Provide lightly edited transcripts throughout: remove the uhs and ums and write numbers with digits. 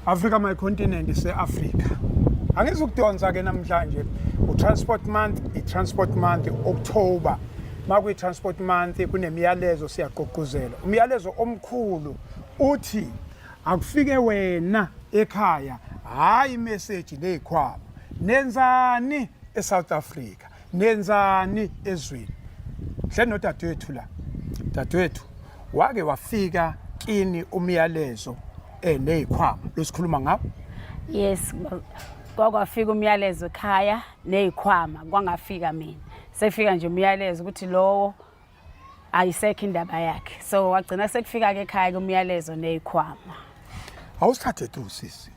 Africa my continent ise-Africa. Angizukudonsa ke namhlanje u-Transport Month, i-Transport Month October. Makuyi-Transport Month kunemiyalezo siyagqugquzela. Umyalezo omkhulu uthi akufike wena ekhaya, hayi message nezikhwama. Nenzani eSouth Africa? Nenzani ezweni? Hle nodadewethu la. Dadewethu wake wafika kini umyalezo nezikhwama losikhuluma ngawo? Yes, kwakwafika umyalezo ekhaya nezikhwama kwangafika mina. Sefika nje umyalezo ukuthi lowo ayisekho indaba yakhe. So wagcina sekufika ke ekhaya umyalezo nezikhwama. Awusithathe tu sisi.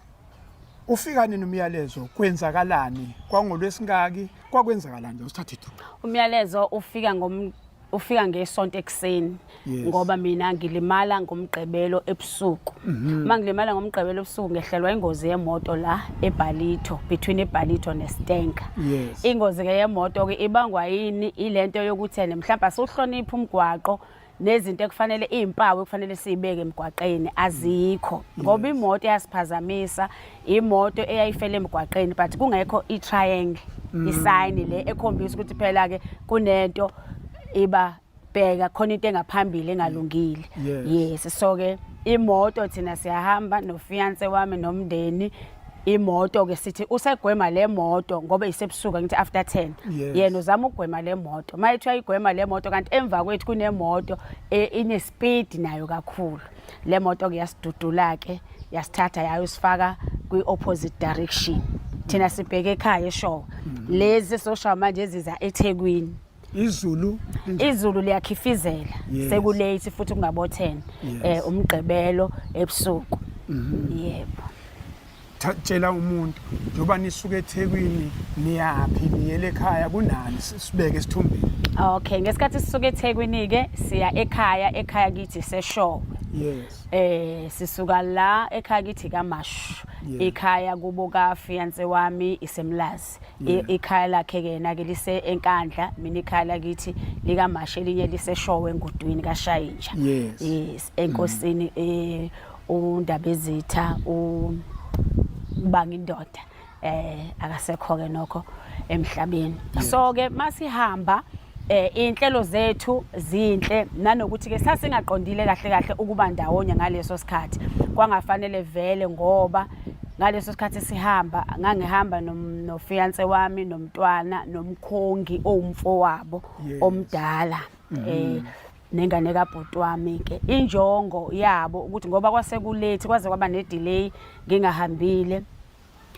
Ufika nini umyalezo kwenzakalani? Kwangolwesingaki kwakwenzakalani nje usithathe tu. Umyalezo ufika ngom ufika ngesonto ekuseni ngoba mina ngilimala ngomgqibelo ebusuku. Uma ngilimala ngomgqibelo ebusuku ngehlelwa ingozi yemoto la eBhalito between eBhalito neStenka. Ingozi ke yemoto ke ibangwa yini ilento yokuthi ene mhlawumbe asuhlonipha umgwaqo nezinto ekufanele izimpawu ekufanele siyibeke emgwaqeni azikho ngoba imoto eyasiphazamisa imoto eyayifele emgwaqeni but kungekho i-triangle isign le ekhombisa ukuthi phela ke kunento iba bheka khona into engaphambili engalungile. Yes, so ke imoto thina siyahamba nofiance wami nomndeni imoto ke sithi usegwema le moto ngoba isebusuku ngithi after 10 yena uzama ukugwema le moto mayethi uyayigwema le moto kanti emva kwethu kunemoto ine speed nayo kakhulu le moto ke yasidudula ke yasithatha yayosifaka kwi opposite direction thina sibheke ekhaya eshowe lezi social manje eziza eThekwini. Izulu izulu liyakhifizela sekulate futhi kungabo 10 umgqibelo ebusuku. Yebo. Tshela umuntu njengoba nisuka eThekwini niyaphi niyele ekhaya kunani sibeke esithombeni. Okay, ngesikhathi sisuka eThekwini ke siya ekhaya, ekhaya kithi seshowe. Sisuka la ekhaya kithi kaMashu. Ikhaya kubo ka fiance wami isemlazi. Ikhaya lakhe ke yena ke lise eNkandla, mina ikhaya lakithi likaMashu elinye liseshowe eNgudwini kaShayinja. Yes, enkosini uNdabezitha ubanga indoda akasekho ke nokho emhlabeni. So ke masihamba inhlelo zethu zinhle nanokuthi ke sasingaqondile kahle kahle ukuba ndawonye ngaleso sikhathi kwangafanele vele ngoba ngaleso sikhathi sihamba ngangihamba nofiance wami nomntwana nomkhongi owumfowabo omdala nengane kabhuti wami ke injongo yabo ukuthi ngoba kwasekulethi kwaze kwaba ne delay ngingahambile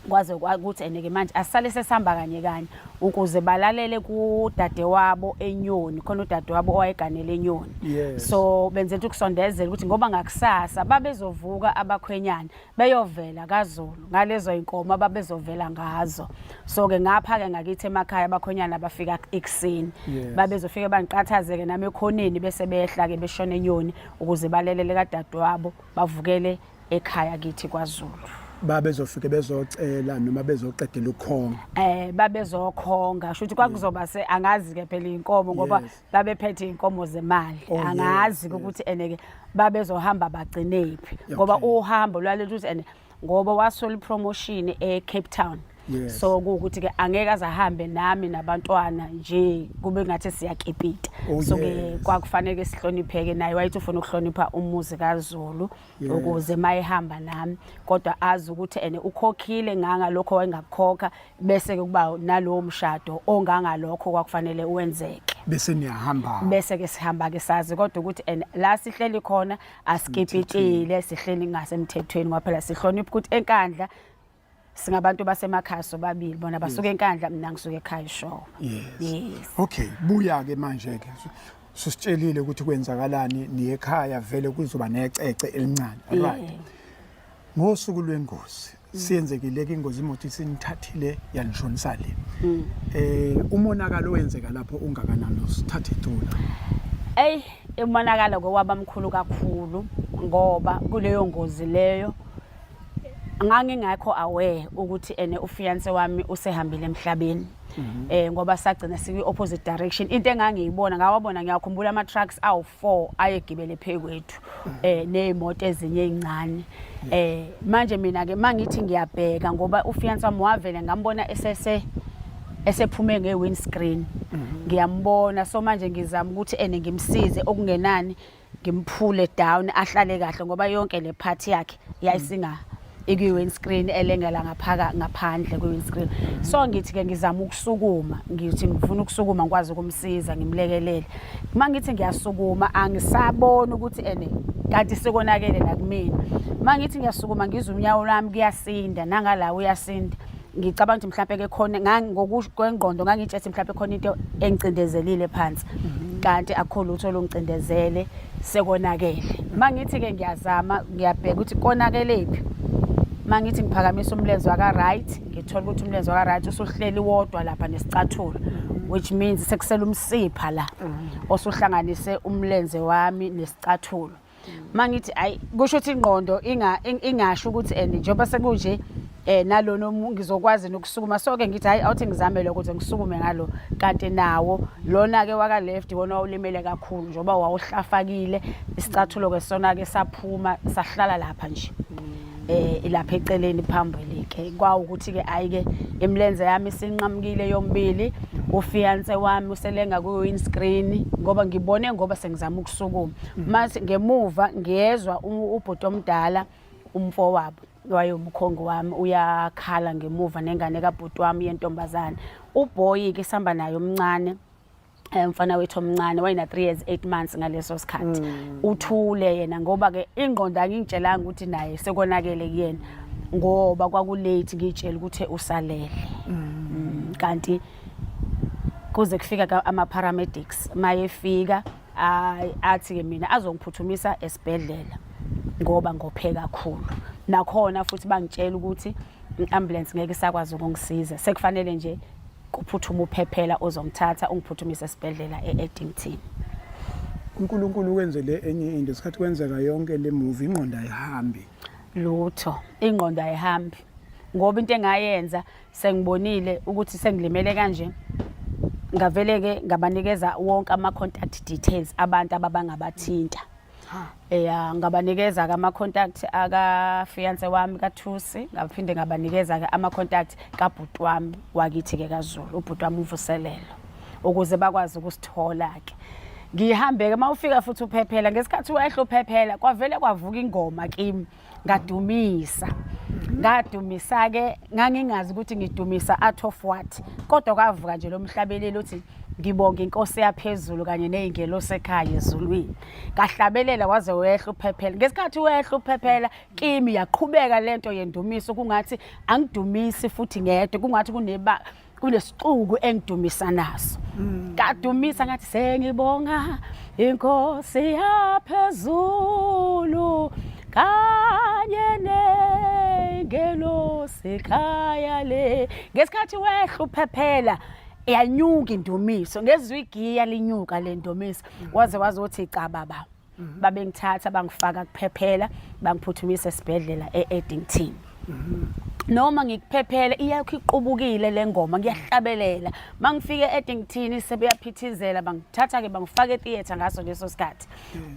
kwaze kwakuthi ene ke manje asale sesihamba kanye kanye ukuze balalele kudadewabo enyoni khona udadewabo owayeganele enyoni. So benzela ukusondezela ukuthi ngoba ngakusasa babezovuka abakhwenyana beyovela kaZulu ngalezo inkomo ababezovela ngazo. So ke ngapha ke ngakithi emakhaya abakhwenyana bafika ekuseni babezofika bangiqathaze ke nami ekhoneni bese behla ke beshona enyoni ukuze balelele kadadewabo bavukele ekhaya kithi kwaZulu. Babezofike bezocela noma bezoqedela ukukhonga? Babezokhonga shuthi kwakuzoba se angazi ke phela inkomo ngoba babephethe inkomo zemali. Angazi ukuthi ene ke babezohamba bagcinephi ngoba uhambo lwalethu ukuthi ene ngoba wasola ipromotion eCape Town. So kuwukuthi ke angeke azahambe nami nabantwana nje kube ngathi siyakipita. So ke kwakufanele sihlonipheke naye wayethi ufuna ukuhlonipha umuzi kaZulu ukuze mayehamba nami kodwa azi ukuthi ene ukhokhile nganga lokho wayengakukhokha bese ke kuba nalowo mshado ongangalokho kwakufanele wenzeke. Bese niyahamba. Bese ke sihamba ke sazi kodwa ukuthi ene la sihleli khona asikipitile sihleli ngasemthethweni ngoba phela sihlonipha ukuthi eNkandla singabantu basemakhaya sobabili bona basuka eNkandla mina ngisuka ekhaya eShowe. Yes. Okay, buya ke manje ke susitshelile ukuthi kwenzakalani niye ekhaya vele kuzoba necece elincane. Right. Ngosuku lwengozi siyenzekile ke ingozi imoto isinithathile yanishonisa le. Umonakalo wenzeka lapho ungakanani usithathe ithula. Ey, umonakalo ke waba mkhulu kakhulu ngoba kuleyo ngozi leyo Ngangingekho aware ukuthi ene ufiance wami usehambile emhlabeni. Ngoba sagcina sikwi opposite direction. Into engangiyibona, ngawabona, ngiyakhumbula ama trucks awu 4 ayegibele phekwethu nezimoto ezinye ezincane. Manje mina ke mangithi ngiyabheka, ngoba ufiance wami wavele ngambona esese esephume nge-windscreen, ngiyambona. So manje ngizama ukuthi ene ngimsize okungenani, ngimphule down ahlale kahle, ngoba yonke le part yakhe yayisinga ikwi-windscreen, elengela ngaphaka ngaphandle kwi-windscreen. So ngithi ke ngizama ukusukuma, ngithi ngifuna ukusukuma ngikwazi ukumsiza, ngimlekelele. Uma ngithi ngiyasukuma, angisaboni ukuthi ene kanti sekonakele nakumina. Uma ngithi ngiyasukuma, ngizwa unyawo lwami kuyasinda, nangala uyasinda. Ngicabanga ukuthi mhlawumbe ke khona, ngokwengqondo ngangitshethi mhlawumbe khona into engicindezelile phansi, kanti akukho lutho olungicindezele, sekonakele. Uma ngithi-ke ngiyazama, ngiyabheka ukuthi konakelephi, uma ngithi ngiphakamisa umlenze waka-right, ngithola ukuthi umlenze waka-right usuhleli wodwa lapha nesicathulo, which means sekusele umsipha la osuhlanganise umlenze wami nesicathulo. Mangithi ayi, kusho ukuthi ingqondo ingasho ukuthi and njengoba sekunje nalona ngizokwazi nokusukuma. So ke ngithi hayi, awuthi ngizame lokho ukuthi ngisukume ngalo, kanti nawo lona ke waka left wona wawulimele kakhulu, njengoba wawuhlafakile isicathulo ke sona ke saphuma sahlala lapha nje lapha eceleni phambili ke. Kwawukuthi ke ayi ke, imilenze yami isinqamukile yombili, ufiance wami uselenga ku windscreen, ngoba ngibone ngoba sengizama ukusukuma. Mase ngemuva ngiyezwa ubhuti omdala, umfowabo wayewumkhongi wami, uyakhala ngemuva nengane kabhuti wami yentombazane, uboy ke sihamba naye omncane, umfana wethu omncane wayena 3 years 8 months ngaleso sikhathi. Uthule yena, ngoba ke ingqondo angingitshelanga ukuthi naye sekonakele kuyena, ngoba kwakulate, ngiyitshela ukuthi usalele. Kanti kuze kufika ama paramedics, mayefika athi ke mina azongiphuthumisa esibhedlela ngoba ngophe kakhulu. Nakhona futhi bangitshela ukuthi i-ambulance ngeke isakwazi ukungisiza, sekufanele nje kuphuthuma uphephela ozongithatha ungiphuthumisa esibhedlela e-Addington. uNkulunkulu wenzele enye into isikhathi kwenzeka yonke le movie, ingqondo ayihambi. Lutho, ingqondo ayihambi, ngoba into engayenza, sengibonile ukuthi sengilimele kanje, ngavele ke ngabanikeza wonke ama contact details abantu ababangabathinta. Ya, ngabanikeza ke ama contact aka fiance wami kaThusi, ngaphinde ngabanikeza ke ama contact kabhuti wami wakithi ke kaZulu, ubhuti wami uVuselelo, ukuze bakwazi ukusithola ke. Ngihambe ke, mawufika futhi uphephela, ngesikhathi wehla uphephela kwavele kwavuka ingoma kimi, ngadumisa, ngadumisa ke. Ngangingazi ukuthi ngidumisa out of what, kodwa kwavuka nje lo mhlabeleli uthi, "Ngibonga inkosi yaphezulu kanye nezingelosi ekhaya ezulwini." Kahlabelela waze wehla uphephela. Ngesikhathi wehla uphephela kimi yaqhubeka lento yendumiso, kungathi angidumisi futhi ngedwa, kungathi kuneba kunesixuku engidumisa naso. Kadumisa ngathi sengibonga inkosi yaphezulu kanye nengelosi khaya le. Ngesikhathi wehla uphephela yanyuka indumiso, ngezwe igiya linyuka le ndumiso, waze wazothi cha baba. Babengithatha bangifaka kuphephela, bangiphuthumisa esibhedlela e-Addington. Noma ngikuphephela iyakho iqubukile le ngoma, ngiyahlabelela. Mangifike e-Addington sebeyaphithizela, bangithatha ke bangifaka etheatre ngaso leso sikhathi.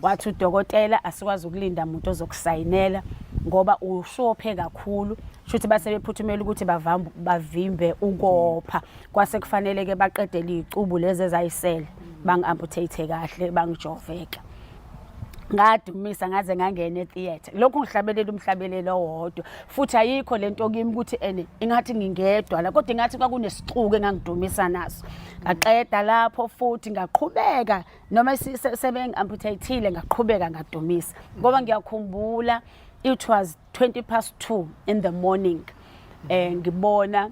Wathi udokotela asikwazi ukulinda umuntu ozokusayinela ngoba ushophe kakhulu, shuthi base bephuthumela ukuthi bavimbe ukopha. Kwase kufanele ke baqedele izicubu lezi ezayisele, bangi-amputate kahle, bangijoveka. Ngadumisa ngaze ngangena etheatre, lokhu ngihlabelela umhlabelelo owodwa futhi. Ayikho lento kimi ukuthi ene ingathi ngingedwa la, kodwa ingathi kwakunesixuku engangidumisa naso. Ngaqeda lapho futhi ngaqhubeka, noma sebengi-amputatile ngaqhubeka ngadumisa, ngoba ngiyakhumbula it was 2:20 in the morning, ngibona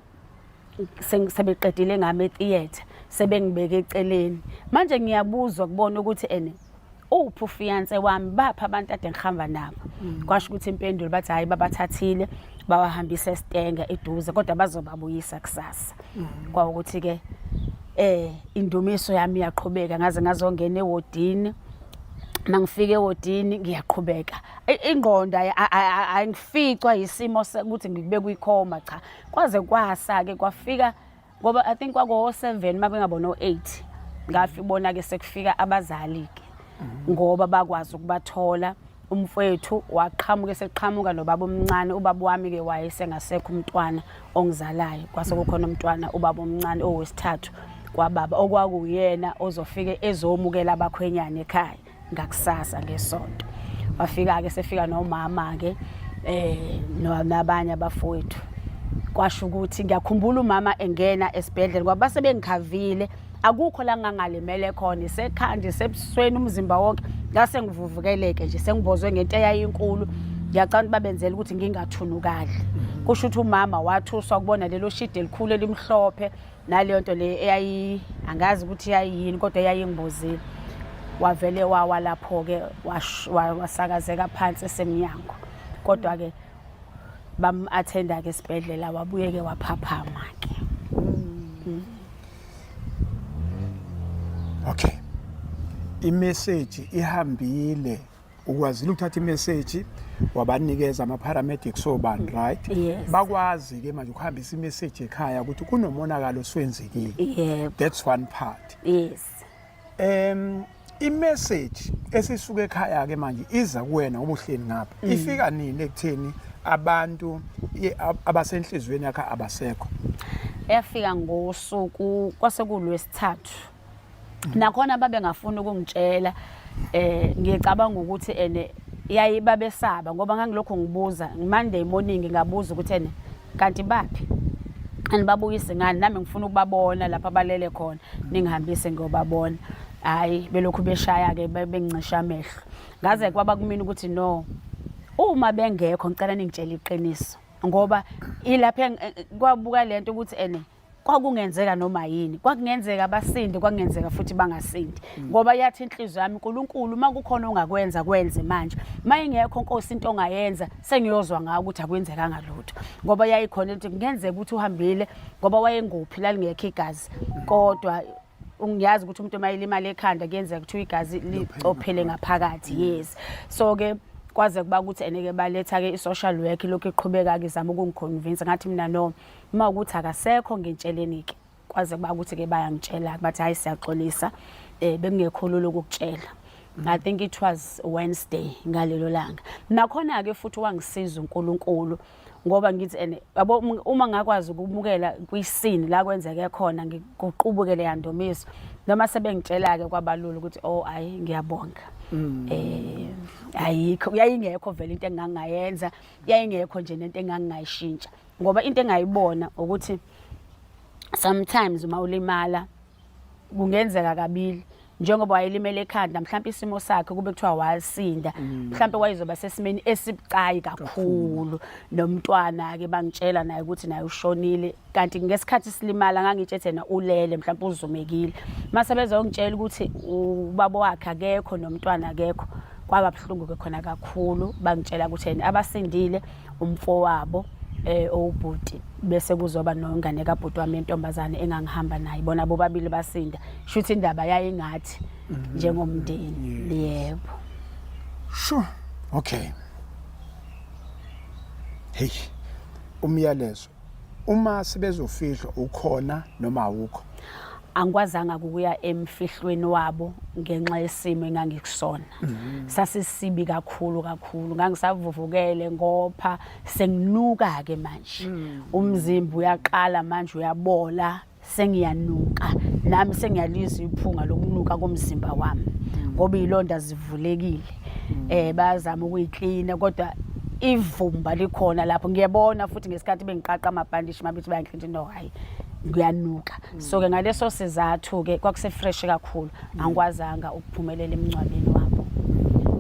sebeqedile ngami etheatre, sebengibeke eceleni. Manje ngiyabuzwa kubona ukuthi ene uphi ufiance wami, bapha abantu ade ngihamba nabo. Kwasho ukuthi impendulo bathi hayi, babathathile bawahambisa esitenga eduze, kodwa bazobabuyisa kusasa. Kwawukuthi ke indumiso yami iyaqhubeka ngaze ngazongena ewodini. Mangifike ewodini ngiyaqhubeka, ingqondo ayingificwa yisimo ukuthi ngibe kwikhoma, cha, kwaze kwasa ke kwafika, ngoba I think kwako 7 uma bengabona o8, ngafibona ke sekufika abazali ke, ngoba bakwazi ukubathola. Umfowethu waqhamuka, eseqhamuka nobaba omncane. Ubaba wami ke wayesengasekho, umntwana ongizalayo, kwase kukhona umntwana ubaba omncane owesithathu kwababa, okwakuyena ozofike ezomukela abakhwenyana ekhaya ngakusasa ngesonto. Wafika-ke, sefika nomama-ke nabanye abafowethu. Kwasho ukuthi ngiyakhumbula umama engena esibhedlela, ngoba base bengikhavile, akukho la ngangalimele khona, isekhanda, isebusweni, umzimba wonke, ngase ngivuvukeleke nje, sengibozwe ngento eyayinkulu. Ngiyacabanga ukuthi babenzela ukuthi ngingathunukali. Kusho ukuthi umama wathuswa kubona lelo shidi elikhulu elimhlophe naleyo nto le eyayi, angazi ukuthi yayiyini, kodwa eyayingibozile. Wavele wawa lapho-ke, wasakazeka phansi esemnyango, kodwa-ke bam-attenda-ke esibhedlela, wabuye-ke waphaphama-ke. Okay, imessage ihambile, ukwazile ukuthatha imessage wabanikeza ama-paramedics obani, right? Yes. Bakwazi-ke manje ukuhambisa imessage ekhaya ukuthi kunomonakalo oswenzekile. Yebo. That's one part. Imessage esisuka ekhaya ke manje iza kuwena ngoba uhleli ngapha, ifika nini ekutheni abantu abasenhliziyweni yakhe abasekho? Yafika ngosuku, kwase kulwesithathu. Nakhona babengafuni ukungitshela, ngicabanga ukuthi ene yayi babesaba, ngoba ngangilokhu ngibuza Monday morning, ngabuza ukuthi ene kanti baphi, anibabuyise ngani, nami ngifuna ukubabona lapha abalele khona, ningihambise ngiyobabona. Hayi, belokhu beshaya ke, bengincisha amehlo, ngaze kwaba kumina ukuthi no, uma bengekho ngicela ningitshele iqiniso, ngoba ilapha kwabuka lento ukuthi ene kwakungenzeka noma yini, kwakungenzeka basinde, kwakungenzeka futhi bangasindi, ngoba yathi inhliziyo yami, uNkulunkulu, uma kukhona ongakwenza, kwenze manje, uma ingekho Nkosi into ongayenza, sengiyozwa ngawo ukuthi akwenzekanga lutho, ngoba yayikhona ukuthi kungenzeka ukuthi uhambile, ngoba wayengophi, lalingekho igazi, kodwa ungiyazi ukuthi umuntu uma elimala ekhanda kuyenzeka ukuthi igazi licophele ngaphakathi. Yes, so ke kwaze kuba ukuthi eneke baletha ke i-social work, lokhu iqhubeka ke izama ukungiconvince, ngathi mina no, uma ukuthi akasekho ngitsheleni ke. Kwaze kuba ukuthi ke bayangitshela, bathi hayi, siyaxolisa, bekungekho lula ukukutshela. I think it was Wednesday ngalelo langa. Nakhona ke futhi wangisiza uNkulunkulu, ngoba ngithi ene yabo uma ngakwazi ukumukela kwisini la kwenzeke khona, ngikuqubuke le yandomiso, noma sebengitshela ke kwabalula ukuthi oh ayi, ngiyabonga, ayikho, yayingekho vele into engangayenza, yayingekho nje nento engangayishintsha, ngoba into engayibona ukuthi sometimes uma ulimala kungenzeka kabili, njengoba wayelimele ekhanda, mhlawumbe isimo sakhe kube kuthiwa wasinda, mhlawumbe wayezoba sesimeni esibucayi kakhulu. Nomntwana ke bangitshela naye ukuthi naye ushonile, kanti ngesikhathi silimala ngangitshe yena ulele, mhlawumbe uzumekile. Mase bezongitshela ukuthi ubaba wakhe akekho, nomntwana akekho, kwaba buhlungu ke khona kakhulu. Bangitshela ukuthi yena abasindile umfowabo owubhuti, bese kuzoba nongane kabhuti wami entombazane engangihamba naye, bona bobabili basinda. Shuthi indaba yayingathi njengomndeni, yebo. Sure, okay. Hey, umyalezo uma sebezofihlwa, ukhona noma awukho? Angikwazanga ukuya emfihlweni wabo ngenxa yesimo engangikusona, sasisibi kakhulu kakhulu, ngangisavuvukele ngopha, senginuka ke manje, umzimba uyaqala manje uyabola, sengiyanuka nami, sengiyalizwa iphunga lokunuka komzimba wami, ngoba izilonda zivulekile, bayazama ukuyiklina, kodwa ivumba likhona lapho. Ngiyabona futhi ngesikhathi bengiqaqa amabhandishi, mabethi bayangiklina, no, hayi, kuyanuka. So ke ngaleso sizathu ke kwakuse fresh kakhulu, angikwazanga ukuphumelela emncwabeni wabo,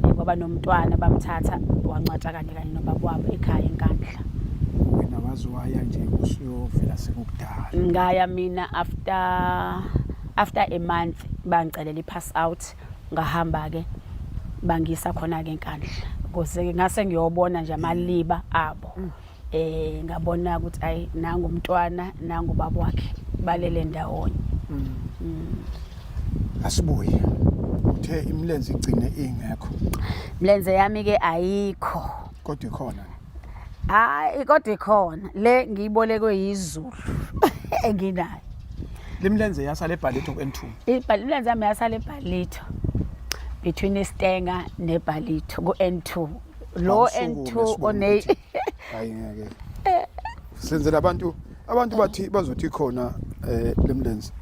ngoba nomntwana bamthatha wancwatsha kanye kanye nobaba wabo ekhaya eNkandla. Wena waze waya nje usuyovela sekukudala? Ngaya mina after a month, bangicelela i-pass out, ngahamba ke, bangisa khona ke eNkandla, ukuze ngase ngiyobona nje amaliba abo. Ngabona ukuthi ayi, nangu umntwana, nangu ubaba wakhe, balele ndawonye. Asibuye. Uthe imilenze igcine ingekho. Mlenze yami ke ayikho. Kodwa ikhona. Hayi kodwa ikhona. Le ngiyibolekwe yizulu enginayo. Limlenze yasala eBallito ku-N2. Imilenze yami yasala eBallito. Between iStanger neBallito ku-N2. Lo N2 one Hayi ngeke. Senzela abantu bathi bazothi khona lemlenze.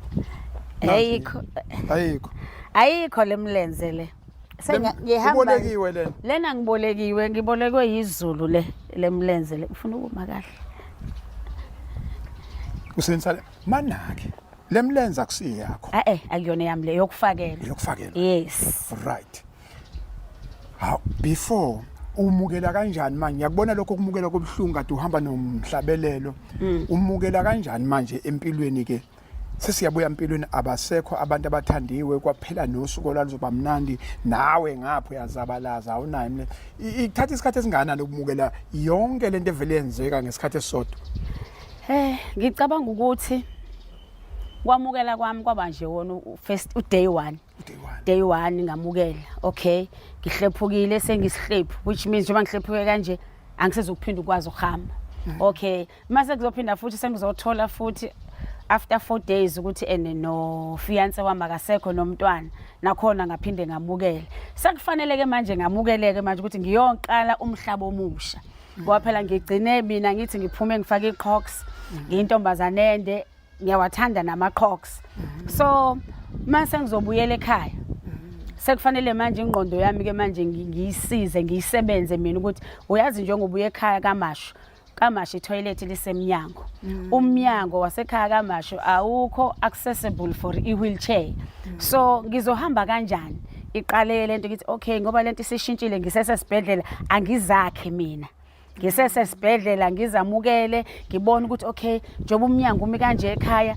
Ayikho. Ayikho. Ayikho lemlenze le. Sengihamba Ubolekiwe lena. Lena ngibolekiwe, ngibolekwe yizulu le lemlenze le. Ufuna ukuma kahle. Usebenzisa manake. Lemlenze akusiyo yakho. Eh eh akuyona yami le yokufakela. Yokufakela. Yes. Right. How before umukela kanjani manje ngiyakubona lokho kumukela kobuhlungu kade uhamba nomhlabelelo umukela kanjani manje empilweni ke sesiyabuya empilweni abasekho abantu abathandiwe kwaphela nosuku olwaluzoba mnandi nawe ngapho uyazabalaza awunayo imle ithatha isikhathi esingakanani ukumukela yonke lento evele yenzeka ngesikhathi esisodwa? Ngicabanga ukuthi kwamukela kwami kwaba nje wona first day 1. Day 1. Day 1 ngamukela. Okay, ngihlephukile sengisihlephu which means njengoba ngihlephuke kanje angisezukuphinda ukwazi ukuhamba. Okay, mase kuzophinda futhi sengizothola futhi after 4 days ukuthi ene no fiance wami akasekho nomntwana nakhona ngaphinde ngamukela. Sekufanele ke manje ngamukeleke manje ukuthi ngiyoqala umhlaba omusha. Ngoba phela ngigcine mina ngithi ngiphume ngifake iqhoks ngiyintombazane ende ngiyawathanda namaqhoks. So mase ngizobuyela ekhaya sekufanele manje ingqondo yami ke manje ngiyisize ngiyisebenze mina ukuthi uyazi njengoba uye ekhaya kaMashu kaMashu itoilet lisemnyango. Umnyango wasekhaya kaMashu awukho accessible for i-wheelchair. So ngizohamba kanjani? Iqale lento ngithi okay ngoba lento isishintshile ngisesesibhedlela angizakhe mina. Ngisesesibhedlela ngizamukele ngibone ukuthi okay njengoba umnyango umi kanje ekhaya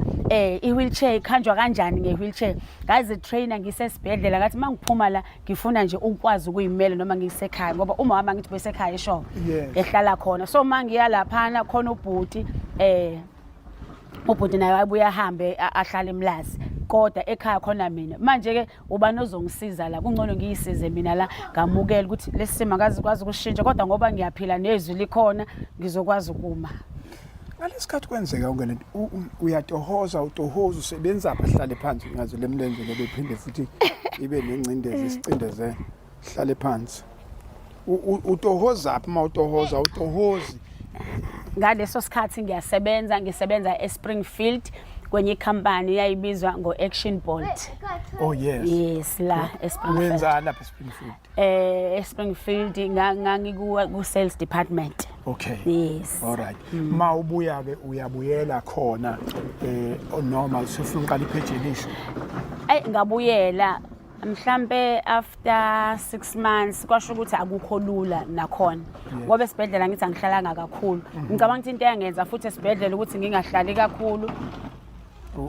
i-wheelchair ikhanjwa kanjani nge-wheelchair. Ngazi trainer ngisesibhedlela ngathi mangiphuma la ngifuna nje ukwazi ukuyimela noma ngisekhaya ngoba uma wami ngithi besekhaya esho ehlala khona. So mangiya laphana khona ubhuti ubhuti naye wayebuye ahambe ahlale eMlazi kodwa ekhaya khona mina. Manje ke ubani ozongisiza la? Kungcono ngiyisize mina la ngamukela ukuthi lesi simo akazikwazi ukushintsha kodwa ngoba ngiyaphila nezwi likhona ngizokwazi ukuma. Ngalesikhathi kwenzeka yonke lento uyatohoza utohoza usebenza abahlale phansi ngaze lemlenze lebe phinde futhi ibe nengcindezi isicindezela hlale phansi. Utohoza phi uma utohoza utohozi? Ngaleso sikhathi ngiyasebenza ngisebenza eSpringfield kwenye ikhampani yayibizwa ngo-Action Bolt. Oh yes. Yes la eSpringfield. Wenza lapha eSpringfield? eSpringfield ngangiku ku sales department. Okay. Yes. All right. Ma ubuya ke uyabuyela khona noma usufuna uqala ipage elisha? Ay ngabuyela mhlambe after 6 months kwasho ukuthi akukho lula nakhona. Ngoba esibhedlela ngithi angihlalanga kakhulu. Ngicabanga ukuthi into eyangenza futhi esibhedlela ukuthi ngingahlali kakhulu.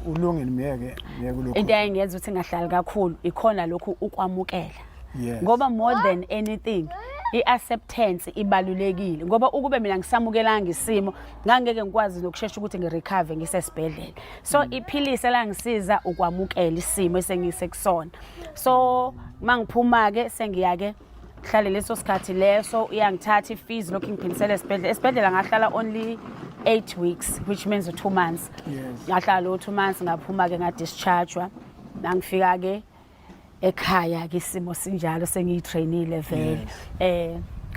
Ulungile miyeke miyeke lokho. Into eyangenza ukuthi ngingahlali kakhulu ikhona lokhu ukwamukela. Ngoba more than anything i-acceptance ibalulekile ngoba ukube mina ngisamukelanga isimo ngangeke ngikwazi nokushesha ukuthi ngirecover ngisesibhedlela. So iphilisi elangisiza ukwamukela isimo esengisekusona. So mangiphuma ke sengiya ke hlale leso sikhathi leso iyangithatha ifees lokhu ngiphindisela esibhedlela. Esibhedlela ngahlala only 8 weeks which means 2 months. Ngahlala lo 2 months ngaphuma ke ngadischargewa. Nangifika ke ekhaya ke isimo sinjalo sengiyitrainile vele.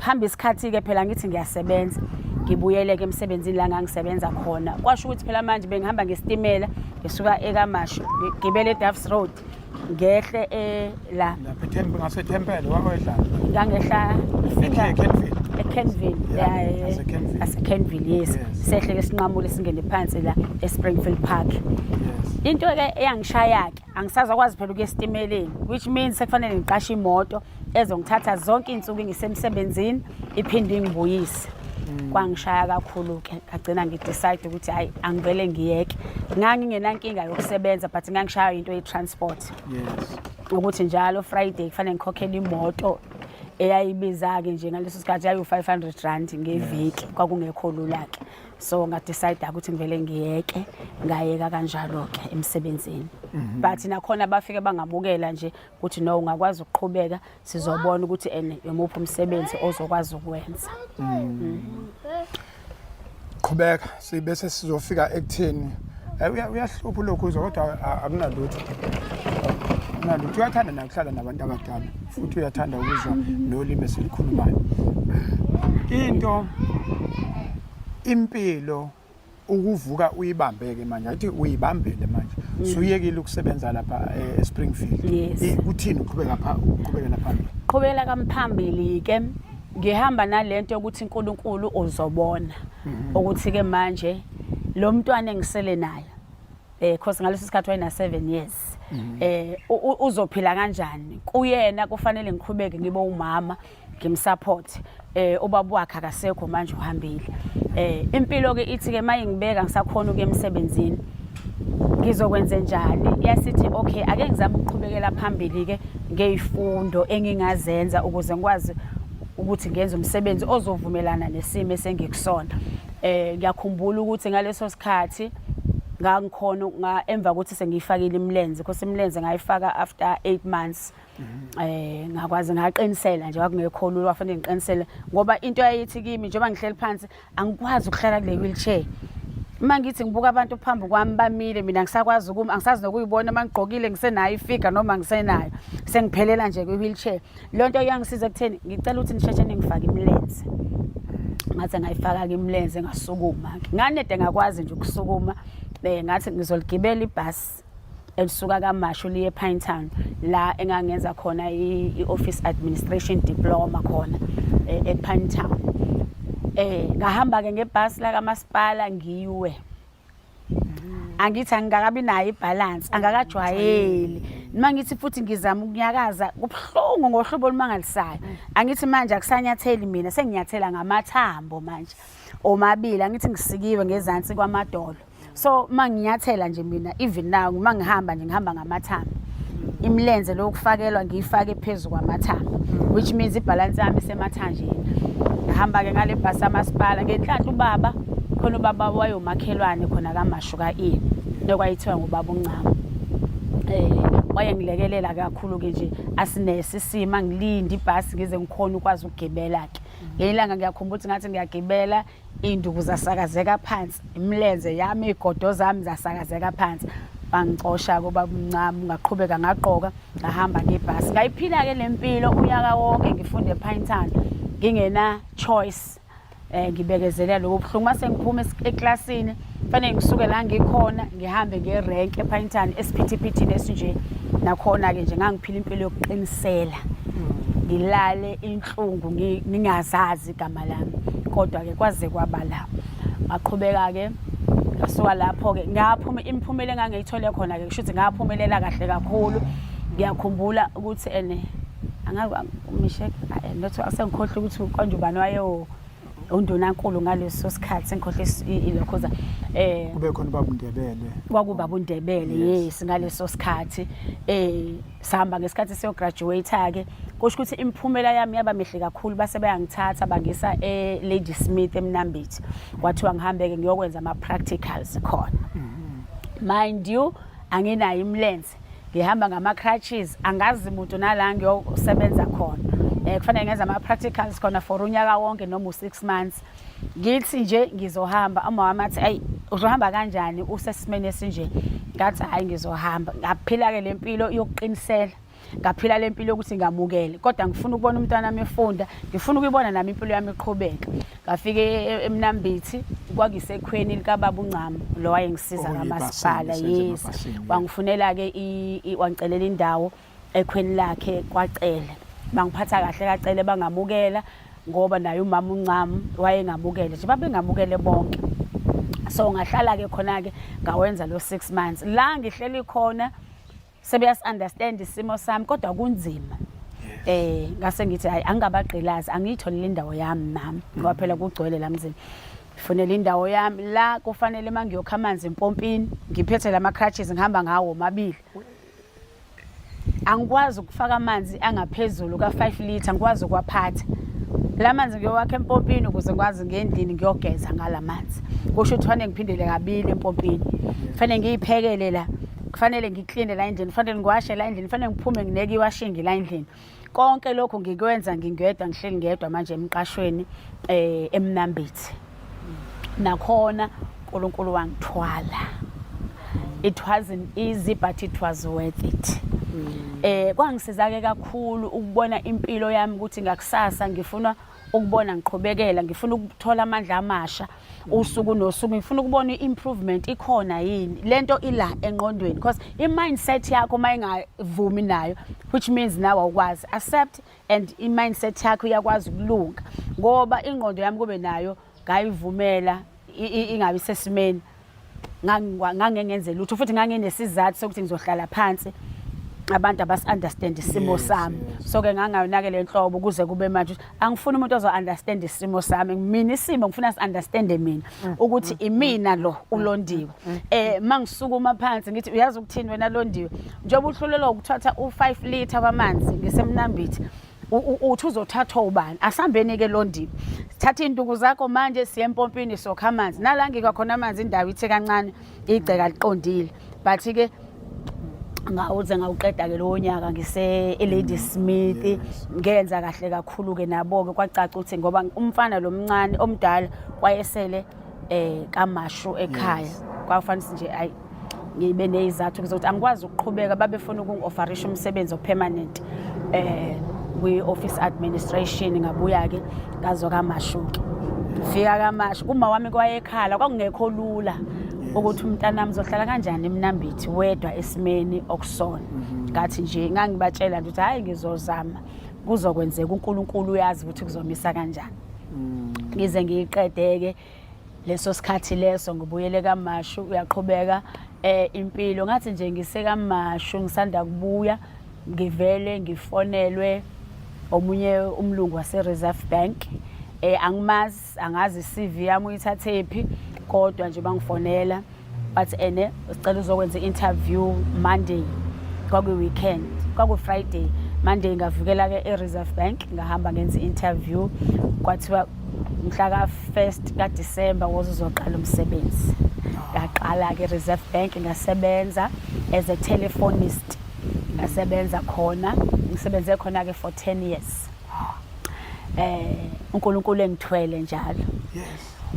Hamba isikhathi ke phela ngithi ngiyasebenza ngibuyele ke emsebenzini la ngangisebenza khona. Kwasho ukuthi phela manje bengihamba ngesitimela ngisuka eKamashu ngigibele eDuffs Road ngehle la lapha eThembe ngaseThempele wakwehla ngangehla eKenville. eKenville. Yeah, ngaseKenville. NgaseKenville, yes. Sehle ke sinqamule singene phansi la eSpringfield Park. Into ke eyangishaya ke angisazokwazi phela ukuya esitimeleni which means sekufanele ngiqashe imoto ezongithatha zonke izinsuku ngisemsebenzini iphinde ingibuyise. Kwangishaya kakhulu ke ngagcina ngidecide ukuthi hayi angivele ngiyeke. Ngangingenankinga yokusebenza but ngangishaya into ye-transport. Ukuthi njalo Friday kufanele ngikhokhele imoto Eyayibiza-ke nje ngaleso sikhathi yayiwu-500 rand ngeviki, kwakungekho lula-ke. So ngadecide ukuthi ngivele ngiyeke, ngayeka kanjalo-ke emsebenzini. But nakhona bafike bangamukela nje ukuthi no, ungakwazi ukuqhubeka, sizobona ukuthi ene yomuphi umsebenzi ozokwazi ukwenza. Qhubeka, sibese sizofika ekutheni uyahlupha lokhu uzwa, kodwa akunalutho, akunalutho. Uyathanda nakuhlala nabantu abadala, futhi uyathanda ukuzwa nolimi esilukhulumayo. Into impilo ukuvuka uyibambeke manje, athi uyibambele manje, suyekile ukusebenza lapha eSpringfield. Yes. Kuthini uqhubeka pha, uqhubekela phambili? Qhubekela kamphambili ke, ngihamba nalento yokuthi uNkulunkulu uzobona ukuthi ke manje lo mntwana engisele naye, cause ngaleso sikhathi wayena 7 years, uzophila kanjani kuyena? Kufanele ngiqhubeke ngibe umama, ngimsupport. Ubaba wakhe akasekho manje, uhambile. Impilo ke ithi ke mayingibeka ngisakhona ukuya emsebenzini, ngizokwenza njani? Yasithi okay, ake ngizame ukuqhubekela phambili ke ngezifundo engingazenza ukuze ngikwazi ukuthi ngenze umsebenzi ozovumelana nesimo esengikusona. Ngiyakhumbula ukuthi ngaleso sikhathi ngangikhona nga emva kokuthi sengiyifakile imilenze, because imilenze ngayifaka after 8 months. Ngakwazi ngaqinisela nje, kwakungekho lula, kwafanele ngiqinisele ngoba into yayithi kimi njengoba ngihleli phansi angikwazi ukuhlala kule wheelchair. Uma ngithi ngibuka abantu phambi kwami bamile, mina ngisakwazi ukuma, angisazi nokuyibona uma ngigqokile ngisenayo ifiga noma ngisenayo, sengiphelela nje kwi-wheelchair. Leyo nto iyangisiza ekutheni ngicela ukuthi nisheshe ningifake imilenze. Ngathi ngayifaka-ke imilenze, ngasukuma-ke, nganede ngakwazi nje ukusukuma. Ngathi ngizoligibela ibhasi elisuka KaMashu liye ePinetown, la engangenza khona i-office administration diploma khona ePinetown. Ngahamba ke ngebhasi la kamasipala, ngiwe, angithi angikakabi nayo ibalance, angakajwayeli. Noma ngithi futhi ngizama ukunyakaza, kubuhlungu ngohlobo olumangalisayo. Angithi manje akusanyatheli mina, senginyathela ngamathambo manje omabili. Angithi ngisikiwe ngezansi kwamadolo, so uma nginyathela nje mina, even now uma ngihamba nje ngihamba ngamathambo. Imilenze lokufakelwa ngiyifake phezu kwamathambo, which means ibalance yami isemathanjeni. Ngihamba-ke ngale bhasi yamasipala. Ngenhlanhla ubaba khona, ubaba wayomakhelwane khona KaMashu ka-E, nokwayithiwa ngubaba uNcamo, wayengilekelela kakhulu-ke nje, asinese isima ngilinde ibhasi ngize ngikhona ukwazi ukugibela-ke. Ngelinye ilanga ngiyakhumbula ukuthi ngathi ngiyagibela, iy'nduku zasakazeka phansi, imilenze yami, iy'godo zami zasakazeka phansi. Bangicosha-ke ubaba uMncamo, ngaqhubeka ngagqoka, ngahamba ngebhasi. Ngayiphila-ke le mpilo unyaka wonke ngifunda ePinetown, ngingena choice. Ngibekezelela lobo buhlungu. Mase ngiphuma eklasini fanele ngisuke la ngikhona ngihambe ngerenk ePinetown esiphithiphithini esinje. Nakhona-ke nje ngangiphila impilo yokuqinisela, ngilale inhlungu ngingazazi igama lami, kodwa-ke kwaze kwaba la. Ngaqhubeka-ke, ngasuka lapho-ke ngaphuma, imiphumela engangiyithole khona-ke kusho ukuthi ngaphumelela kahle kakhulu. Ngiyakhumbula ukuthi ene angazi Mishek not, sengikhohlwa ukuthi konje ubani wayewo undunankulu ngaleso sikhathi, sengikhohlwa ilokhoza. Kube khona ubaba uNdebele. Kwakubaba uNdebele, yes, ngaleso sikhathi. Sahamba ngesikhathi siyo graduate ke, kusho ukuthi imiphumela yami yaba mihle kakhulu, base bayangithatha bangisa e Ladysmith eMnambithi. Kwathiwa ngihambe ke ngiyokwenza ama practicals khona. Mind you, anginayo imilenze, ngihamba ngama crutches, angazi umuntu nala ngiyosebenza khona. Kufanele ngenze ama practicals khona for unyaka wonke noma u6 months. Ngithi nje ngizohamba, uma wami athi ayi, uzohamba kanjani usesimeni esinje? Ngathi hayi, ngizohamba. Ngaphila ke lempilo yokuqinisela, ngaphila lempilo yokuthi ngamukele, kodwa ngifuna ukubona umntwana wami efunda, ngifuna ukuyibona nami impilo yami iqhubeka. Ngafike eMnambithi, kwakuyisekhweni likababa uNcamo lo wayengisiza Oh, kamasipala. yibhasini, Yes. emabhasini. Wangifunela ke, wangicelela indawo ekhweni lakhe kwaCele. Bangiphatha kahle kaCele, bangamukela ngoba naye umama uNcamo wayengamukele nje, babengamukele bonke. So ngahlala ke khona ke, ngawenza lo 6 months la ngihleli khona, sebeyas understand isimo sami, kodwa kunzima. Ngase ngithi hayi, angingabagqilazi, angiyitholele indawo yami nami, ngoba phela kugcwele la mzini. Ngifunela indawo yami la kufanele mangiyokha amanzi empompini ngiphethe lama crutches, ngihamba ngawo mabili. Angikwazi ukufaka amanzi angaphezulu ka-5 litre, ngikwazi ukuwaphatha la manzi, ngiyowakha empompini ukuze ngikwazi ngendlini ngiyogeza ngala manzi. Kusho ukuthi fanele ngiphindele kabili empompini, kufanele ngiyiphekele la, kufanele ngikline la endlini, kufanele ngiwashe la endlini, kufanele ngiphume ngineke iwashingi la endlini. Konke lokhu ngikwenza ngingedwa, ngihleli ngedwa manje emqashweni eMnambithi. Nakhona uNkulunkulu wangithwala. It wasn't easy, but it was worth it. Kwangisiza ke kakhulu ukubona impilo yami ukuthi ngakusasa ngifuna ukubona ngiqhubekela, ngifuna ukuthola amandla amasha usuku nosuku, ngifuna ukubona i-improvement ikhona yini lento ila engqondweni, because i-mindset yakho uma ingavumi nayo, which means nawe awukwazi accept, and i-mindset yakho iyakwazi ukulunga, ngoba ingqondo yami kube nayo ngayivumela ingabi sesimeni, ngangengenze lutho, futhi nganginesizathu sokuthi ngizohlala phansi, abantu abasi-understand isimo sami. So ke ngangayonake le nhlobo kuze kube manje. Angifuni umuntu ozo-understand isimo sami mina, isimo ngifuna si-understande mina ukuthi imina lo uLondiwe. Mangisukuma phansi ngithi, "Uyazi ukuthini wena Londiwe, njengoba uhlulelwa ukuthatha u-5 litre wamanzi ngiseMnambithi, uthi uzothathwa ubani? Asambeni-ke Londiwe, sithatha iy'nduku zakho manje, siye empompini, sokha amanzi." Nala ngikwa khona amanzi, indawo ithe kancane, igceka liqondile, but-ke ngawuze ngawuqeda-ke lowo nyaka ngise eLadysmith. Ngenza kahle kakhulu-ke nabo-ke, kwacaca ukuthi ngoba umfana lo mncane, omdala wayesele kaMashu ekhaya, kwafanele nje ayi ngibe neyizathu zokuthi angikwazi ukuqhubeka. Babefuna ukungi-offerisha umsebenzi o-permanent kwi-office administration. Ngabuya-ke ngazo kaMashu-ke, fika kaMashu kuma wami kwayekhala, kwakungekho lula ukuthi umntanami uzohlala kanjani eMnambithi wedwa esimeni okusona. Ngathi nje ngangibatshela nje ukuthi hhayi, ngizozama, kuzokwenzeka, uNkulunkulu uyazi ukuthi kuzomisa kanjani. Ngize ngiyiqedeke leso sikhathi leso, ngibuyele kaMashu, uyaqhubeka impilo. Ngathi nje ngisekaMashu, ngisanda kubuya, ngivele ngifonelwe omunye umlungu wase Reserve Bank. Angimazi, angazi CV yami uyithathephi, kodwa nje bangifonela bathi, "Ene sicela uzokwenza i-interview Monday." Kwakuyi-weekend, kwaku-Friday, Monday ngavukela ke e-Reserve Bank, ngahamba ngenza i-interview. Kwathiwa mhla ka-1st kaDisemba woze uzoqala umsebenzi. Ngaqala-ke e-Reserve Bank, ngasebenza as a telephonist. Ngasebenza khona, ngisebenze khona-ke for 10 years, uNkulunkulu engithwele njalo.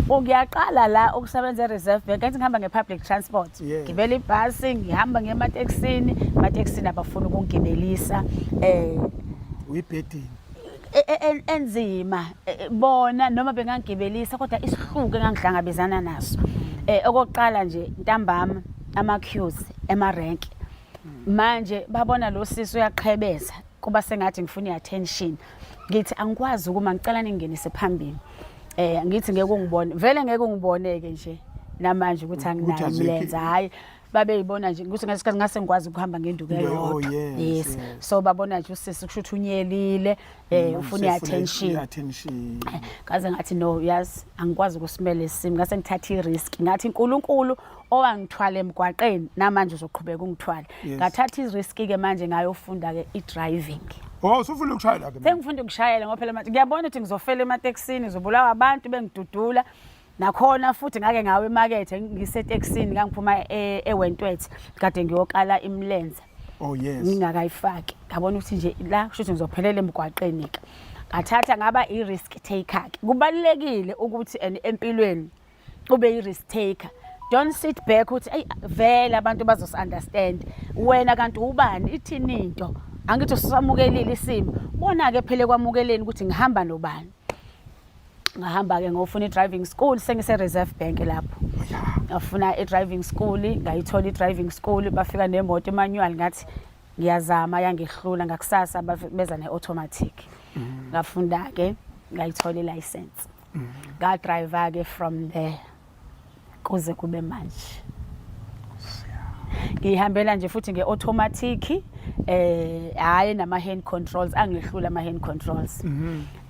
Ukuyaqala la ukusebenza e-Reserve Bank, ngathi ngihamba nge-public transport, ngibela ibhasi, ngihamba ngematekisini, ematekisini abafuna ukungibelisa. Uyibhedini. Enzima bona noma bengangibelisa, kodwa isihluku engangihlangabezana naso, okokuqala nje, ntambama ama queues ema-rank, manje babona lo sisi uyaqhebeza, kuba sengathi ngifuna i-attention. Ngithi angikwazi ukuma, ngicela ningingenise phambili. Ngithi ngeke ungibone vele, ngeke ungiboneke nje namanje ukuthi Ukuthi anginayo azikho imilenze. Hhayi, babeyibona nje ukuthi ngesikhathi ngase ngikwazi ukuhamba ngenduku eyodwa. So babona nje usisi kusho ukuthi unyelile, ufuna i-attention. I-attention. Ngaze ngathi, "No, yazi angikwazi ukusimela isimo." Ngase ngithatha i-risk, ngathi uNkulunkulu owangithwala emgwaqeni namanje uzoqhubeka ungithwale. Ngathatha i-risk ke manje, ngayofunda ke i-driving. Oh, usufuna ukushayela ke manje? Sengifunda ukushayela, ngoba phela manje ngiyabona ukuthi ngizofela ematekisini, ngizobulawa abantu bengidudula. Nakhona futhi ngake ngawe emakethe ngisetekisini, ngangiphuma eWentworth, kade ngiyokala imilenze ngingakayifaki, ngabona ukuthi nje la kusho ukuthi ngizophelela emgwaqeni ke. Ngathatha ngaba i-risk taker ke. Kubalulekile ukuthi and empilweni ube i-risk taker. Don't sit back uthi, "Eyi, vele abantu bazos-understand." Wena kanti ubani, ithini into? Angithi usamukelile isimo, bona-ke phela ekwamukeleni ukuthi ngihamba nobani. Ngahamba-ke ngofuna i-driving school, sengise-Reserve Bank lapho. Ngafuna i-driving school, ngayithola i-driving school, bafika nemoto i-manual, ngathi ngiyazama, yangihlula. Ngakusasa beza ne-automatic. Ngafunda-ke, ngayithola i-license, nga-drive-ke from there kuze kube manje. Ngihambela nje futhi nge-automatic. Hhayi, nama hand controls angehlula ama hand controls.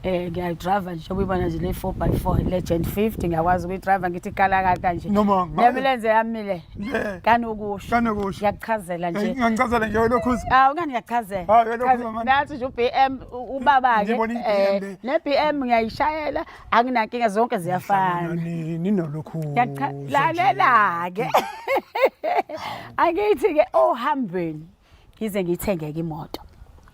Ngiyayidrive nje ubuyibona nje le 4x4 Legend 50, ngiyakwazi ukuyidrive ngithi kalakata nje. Noma Nemilenze yami le. Le. Kanokusho. Kanokusho. Ngiyakuchazela nje. Ngichazela nje lokhuza. Awu ngani ngiyakuchazela. Hayi, lokhuza manje. Nathi nje uBM ubaba ke. Ngibona i-BM le. Ne BM ngiyayishayela, anginankinga, zonke ziyafana. Ninolokhu. Lalela ke. Angithi ke ohambweni ngize ngiyithengeke imoto.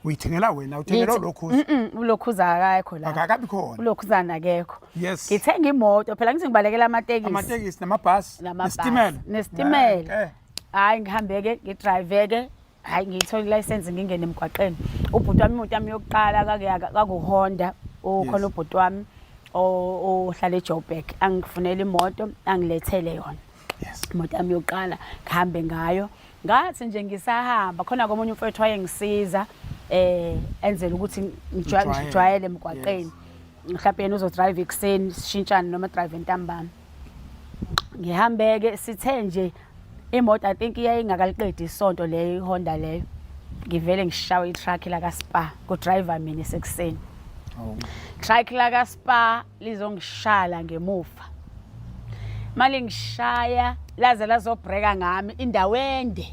Uyithengela wena, uthengela ulokhuza? Ulokhuza akekho la. Akakabi khona. Ulokhuzana akekho. Yes. Ngithenga imoto phela, ngithi ngibalekela amatekisi. Amatekisi namabhasi. Namabhasi. Nesitimela. Nesitimela. Eh. Hayi, ngihambe-ke, ngidrive-ke, hhayi, ngiyithole ilayisensi, ngingene emgwaqeni. Ubhuti wami, imoto yami yokuqala kwakuHonda. Ukhona ubhuti wami ohlala eJoburg, angifunela imoto, angilethele yona. Imoto yami yokuqala ngihambe ngayo. Ngathi nje ngisahamba khona komunye umfowethu wayengisiza enzela ukuthi Ujwayele. ngijwayele emgwaqeni. Mhlawumbe yena uzodrive ekuseni, sishintshane noma drive ntambama. Ngihambeke, sithe nje imoto, I think iyayingakaliqedi isonto leyo iHonda leyo. Ngivele ngishawe i-truck la ka-Spar, ku-driver mina esekuseni. Oh. Truck la ka-Spar lizongishala ngemuva. Mali ngishaya laze lazobhreka ngami indawo ende.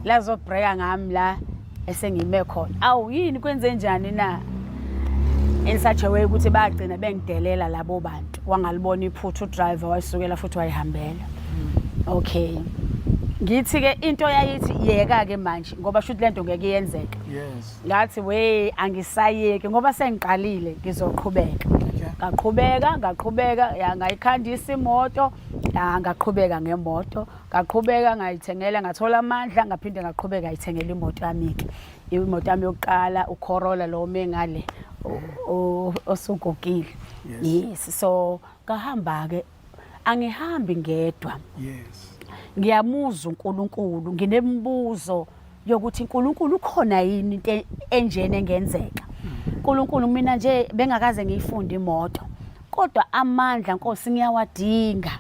Lazobhreka ngami la esengime khona. Awu, yini, kwenze njani na? In such a way ukuthi bagcina bengidelela labo bantu. Wangalibona iphutha udriver, wayisukela futhi wayihambela. Okay. Ngithi ke into yayithi yeka ke manje ngoba shuthi lento ngeke iyenzeke. Ngathi we angisayeki ngoba sengiqalile, ngizoqhubeka. Ngaqhubeka, ngaqhubeka, ya, ngayikhandisa imoto, ya, ngaqhubeka ngemoto, ngaqhubeka ngayithengela, ngathola amandla, ngaphinde ngaqhubeka ngayithengela imoto yami ke. Imoto yami yokuqala uCorolla lo mengale osugugile. Yes, so ngahamba ke, angihambi ngedwa. Ngiyamuzwa uNkulunkulu, nginemibuzo yokuthi uNkulunkulu ukhona yini, into enjena engenzeka. uNkulunkulu, mina nje bengakaze ngiyifunde imoto. Kodwa amandla, Nkosi, ngiyawadinga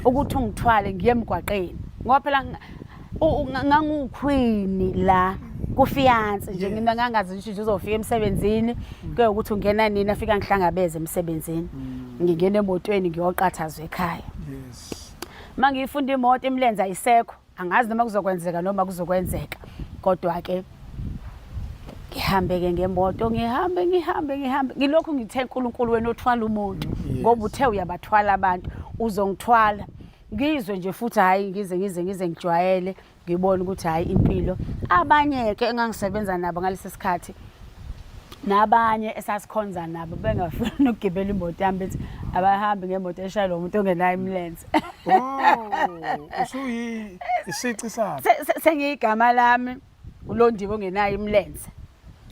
ukuthi ungithwale ngiye emgwaqeni. Ngoba phela nganguqueen la kufiance nje, mina ngangazi nje uzofika emsebenzini kuye ukuthi ungena nini, afika ngihlangabeze emsebenzini. Ngingena emotweni ngiyoqathazwa ekhaya. Mangiyifunda imoto, imilenze ayisekho. Angazi noma kuzokwenzeka noma kuzokwenzeka. Kodwa ke ngihambe ke ngemoto, ngihambe, ngihambe, ngihambe. Ngilokhu ngithe uNkulunkulu wena othwala umuntu ngoba uthe uyabathwala abantu, uzongithwala. Ngizwe nje futhi, hayi, ngize ngize ngize ngijwayele, ngibone ukuthi hayi, impilo. Abanye ke engangisebenza nabo ngalesi sikhathi nabanye esasikhonza nabo bengafuni ukugibela imoto yami, bethi abahambi ngemoto eshayelwa umuntu ongenayo imilenze. Oh, usuyi isici sakho. Sengiyigama lami uLondiwe ongenayo imilenze.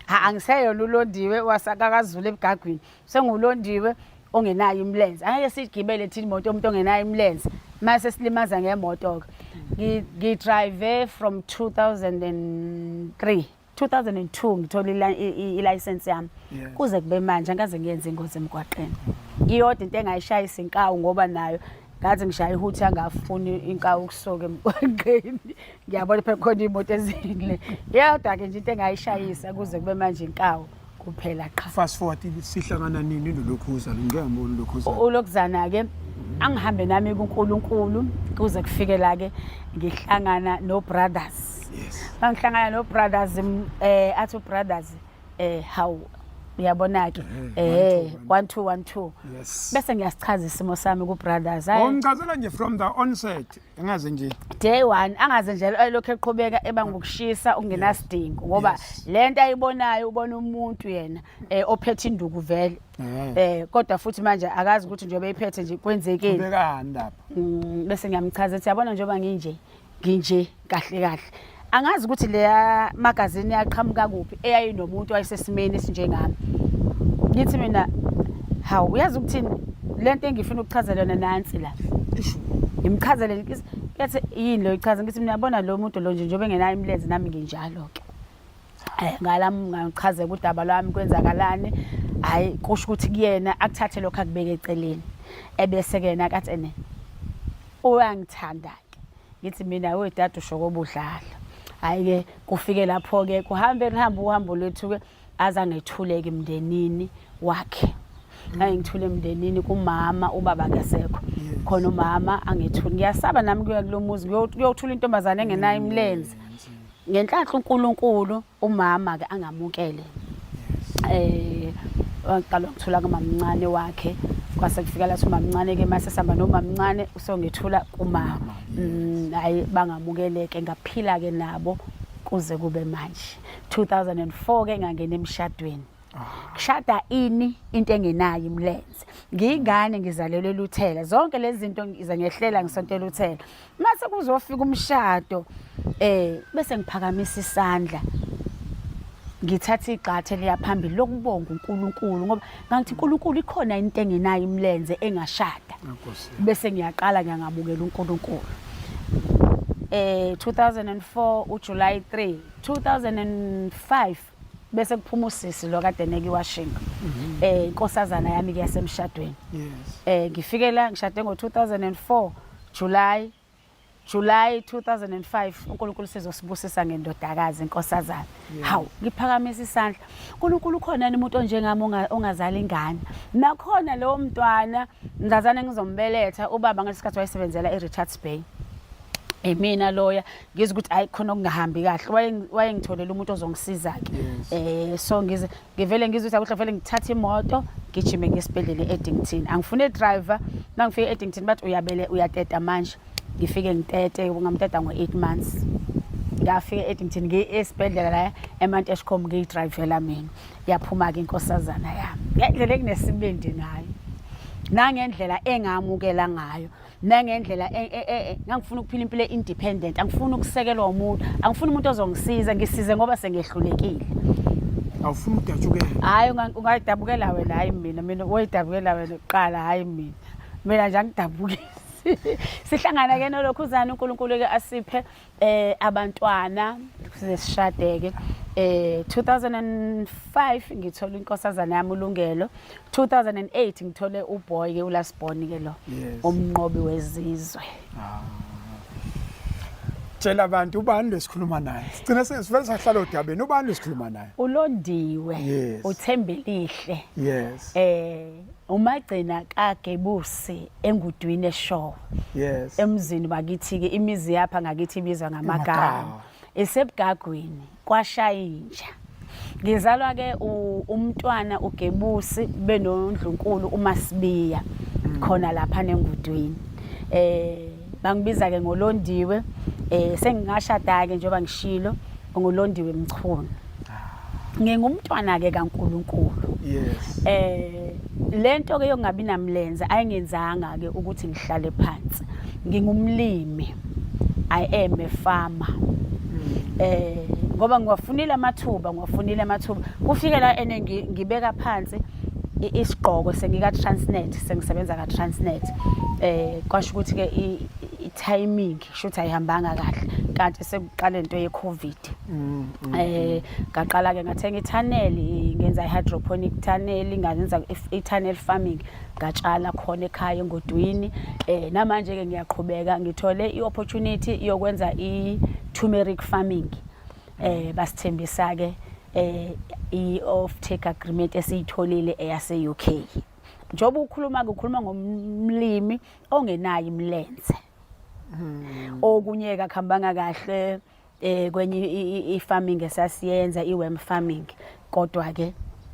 Ha, angiseyona uLondiwe wasakakazulu ebugagwini. SenguLondiwe ongenayo imilenze. Angeke sigibele thina imoto yomuntu ongenayo imilenze. Mase silimaza ngemoto ke. Ngidrive from 2003, 2002 ngithola i-license yami. Kuze kube manje angikaze ngiyenze ingozi emgwaqeni. Iyodwa into engayishayisa, inkawu, ngoba nayo ngathi ngishaya ihuthi, angafuni inkawu ukusuka emgwaqeni. Ngiyabona phela khona imoto ezile. Iyodwa ke nje into engayishayisa kuze kube manje, inkawu kuphela qha. Fast forward, sihlangana nini nolokhuza? Ngike ngibona ulokhuza. Ulokuzana ke angihambe nami kuNkulunkulu kuze kufike la ke ngihlangana no brothers. Mangihlangana no brothers, athi brothers, hawu, uyabona ke, 1 2 1 2. Bese ngiyasichaza isimo sami ku brothers. Hayi. Ungichazela nje from the onset, engaze nje Day one, angaze nje elokhu eqhubeka eba ngokushisa okungenasidingo ngoba lento ayibonayo, ubona umuntu yena ophethe induku vele. Kodwa futhi manje akazi ukuthi njengoba eyiphethe nje kwenzekeni. Kubekani lapha? Bese ngiyamchaza ethi yabona njengoba nginje, nginje kahle kahle. Angazi ukuthi leya magazine yaqhamuka kuphi eyayinomuntu wayesesimeni esinjengami. Ngithi mina, hawu, uyazi ukuthini, lento engifuna ukuchazela yona nansi la. Ngimchazele ngithi yini lo ichaza, ngithi mina yabona lo muntu lo nje njengoba engenayo imilenze, nami nginjalo ke. Ngalami ngichazeka udaba lwami, kwenzakalani. Hayi, kusho ukuthi kuyena akuthathe lokho akubeke eceleni. Ebese ke yena kathi ene uyangithanda ke. Ngithi mina, we dade, usho kobudlala. Hayi ke kufike lapho ke kuhambe kuhambe uhambo lwethu ke azangethuleke emndenini wakhe. Ngangithule emndenini kumama ubaba akasekho. Khona umama angethuli. Ngiyasaba nami kuya kulomuzi kuyothula intombazane engenayo imilenze. Ngenhlanhla uNkulunkulu umama ke angamukele eh waqala ukuthula kumamncane wakhe kwase kufika lathi umamncane ke mase sihamba nomamncane usongethula kumama mm, hayi bangamukeleke ngaphila ke nabo kuze kube manje 2004 ke ngangena emshadweni kushada ini into engenayo imlenze ngiyingane ngizalelwe eluthela zonke lezi zinto ngize ngehlela ngisonto eluthela mase kuzofika umshado eh bese ngiphakamisa isandla ngithatha igxathe liya phambili lokubonga uNkulunkulu ngoba ngangithi uNkulunkulu ikhona into engenayo imlenze engashada bese ngiyaqala ngiyangamukela uNkulunkulu eh 2004 uJuly 3 2005 bese kuphuma usisi lo kade neke iwashing mhm. eh inkosazana yami ke yasemshadweni yes eh ngifike la ngishade ngo 2004 July July 2005 uNkulunkulu sizosibusisa ngendodakazi inkosazana hawu ngiphakamisa isandla uNkulunkulu ukhona yini umuntu onjengami ongazali ingane nakhona lowo mntwana mzazane ngizombeletha ubaba ngalesikhathi wayesebenzela eRichards Bay imina loya ngizwe ukuthi hayi khona okungahambi kahle wayengitholela umuntu ozongisiza ke eh so ngize ngivele ngizwe ukuthi akuhle vele ngithathe imoto gijime ngesibhedlela eEddington angifune driver mangifike eEddington bathi uyabele uyateta manje ngifike ngitete ngamteta ngo8 months ngafika eEddington ngiye esibhedlela la eManteshcom ngiyidrivela mina yaphuma ke inkosazana yami ngendlela ekunesibindi ngayo nangendlela engamukela ngayo nangendlela e, e, e, ngangifuna ukuphila impilo e-independent angifuni ukusekelwa umuntu angifuni umuntu ozongisiza ngisize ngoba sengehlulekile awufuni ukudabukela hhayi ungayidabukela wena hhayi mina mina woyidabukela wena kuqala hhayi mina mina nje angidabukisi sihlangana ke nolokhuzana uNkulunkulu ke asiphe eh abantwana size sishadeke eh 2005 ngithola inkosazana yami ulungelo 2008 ngithole uboy ke ulast born ke lo umnqobi wezizwe ah. Tshela abantu ubani lesikhuluma naye sigcina sesivele sahlala odabeni ubani lesikhuluma naye ulondiwe uthembelihle yes eh Umagcina kaGebusi engudwini eshowe. Yes. Emzini bakithi ke imizi yapha ngakithi ibizwa ngamagama. Isebugagwini kwashayinja. Ngizalwa ke umntwana uGebusi benondlunkulu uMasibiya khona lapha nengudwini. Eh bangibiza ke ngolondiwe eh sengingashada ke njengoba ngishilo ngulondiwe Mchunu. Ngingumntwana ke kaNkuluNkulu. Yes. Eh lento ke yokungabi namlenze ayingenzanga ke ukuthi ngihlale phansi. Ngingumlimi. I am a farmer. Hmm. Eh ngoba ngiwafunile amathuba, ngiwafunile amathuba. Kufike la ene ngibeka phansi isigqoko sengika Transnet, sengisebenza ka Transnet. Eh kwasho ukuthi ke i timing shuthi ayihambanga kahle kanti sekuqala into ye Covid. Mm, mm, eh mm. ngaqala ke ngathenga itunnel ngenza i-hydroponic tunnel ngazenza i-tunnel farming ngatshala khona ekhaya engodwini eh namanje ke ngiyaqhubeka ngithole i-opportunity yokwenza i-turmeric farming eh basithembisa ke eh i-off take agreement esiyitholile eyase UK njengoba ukhuluma ukhuluma ngomlimi ongenayo imilenze okunye kakuhambanga kahle eh kwenye i-farming esasiyenza i-worm farming kodwa ke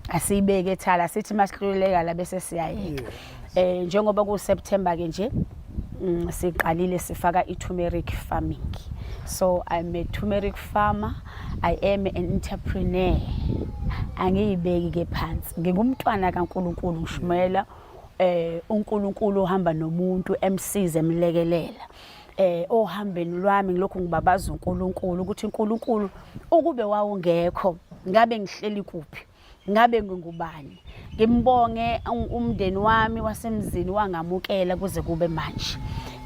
asiyibeke ethala sithi masihluleka la bese siyayeka eh njengoba ku September ke nje mm, siqalile sifaka i-turmeric farming so i'm a turmeric farmer i am an entrepreneur angiyibeki ke phansi ngingumntwana kaNkuluNkulu ngishumayela eh uNkulunkulu ohamba nomuntu emsize emlekelela eh ohambeni lwami ngilokhu ngibabaza uNkulunkulu ukuthi uNkulunkulu ukube wawungekho ngabe ngihleli kuphi ngabe ngingubani ngimbonge umndeni wami wasemzini wangamukela kuze kube manje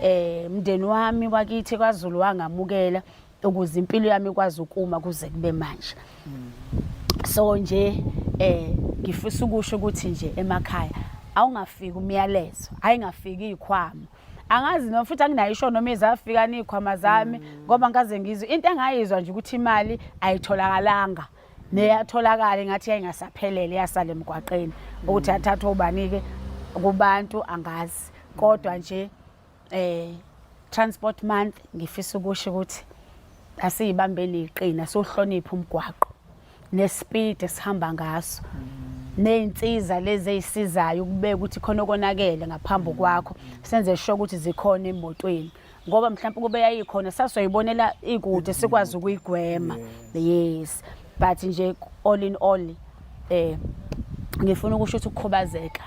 eh umndeni wami wakithi kwaZulu wangamukela ukuze impilo yami ikwazi ukuma kuze kube manje so nje eh ngifisa ukusho ukuthi nje emakhaya awungafiki umyalezo ayingafiki izikhwama Angazi noma futhi anginayo isho noma izafika nikhwama zami ngoba ngikaze ngizwe into engayizwa nje ukuthi imali ayitholakalanga. Neyatholakala ngathi yayingasaphelele yasala emgwaqeni ukuthi athathwe ubani-ke kubantu angazi. Kodwa nje Transport Month ngifisa ukusho ukuthi asiyibambeni iqina sohlonipha umgwaqo nespeed esihamba ngaso nezinsiza lezi ezisizayo ukubeka ukuthi khona okonakele ngaphambi kwakho senze sure ukuthi zikhona emotweni ngoba mhlawumbe kube yayikhona sasoyibonela ikude sikwazi ukuyigwema. Yes, but nje all in all ngifuna ukusho ukuthi ukukhubazeka